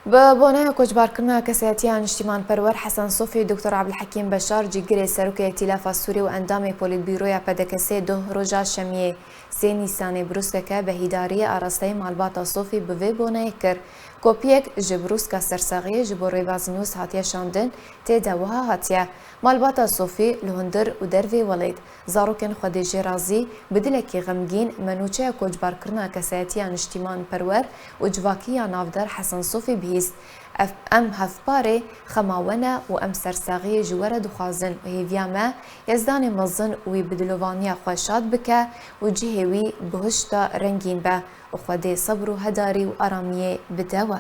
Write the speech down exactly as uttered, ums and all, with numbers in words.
Bi boneya koçbarkirina kesayetiya niştîmanperwer Hesen Sofî, Doktor Abdulhekîm Beşar, cîgirê Serokê Îtîlafa Sûrî û endamê Polîtbîroya P D K S'ê, doh roja Şemiyê, sê Nîsanê, birûskeke bi hîdariyê arasteyê malbata Sofî bi vê boneyê kir. Kopiyek ji birûska sersaxiyê ji bo Rêbaz News hatiye şandin, tê de wiha hatiye: Malbata Sofî li hundir û dervê welêt, zarokên xwedê jê razî, bi dilekî xemgîn me nûçeya koçbarkirina kesayetiya niştîmanperwer û civakî ya navdar Hesen Sofî bihîst. Ev, em hevparê xema we ne û em sersaxiyê ji we re dixwazin û hêviya me Yezdanê mezin wî bi dilovaniya xwe şad bike û cihê wî bihişta rengîn be û Xwedê sebr û hedarî û aramiyê bide we.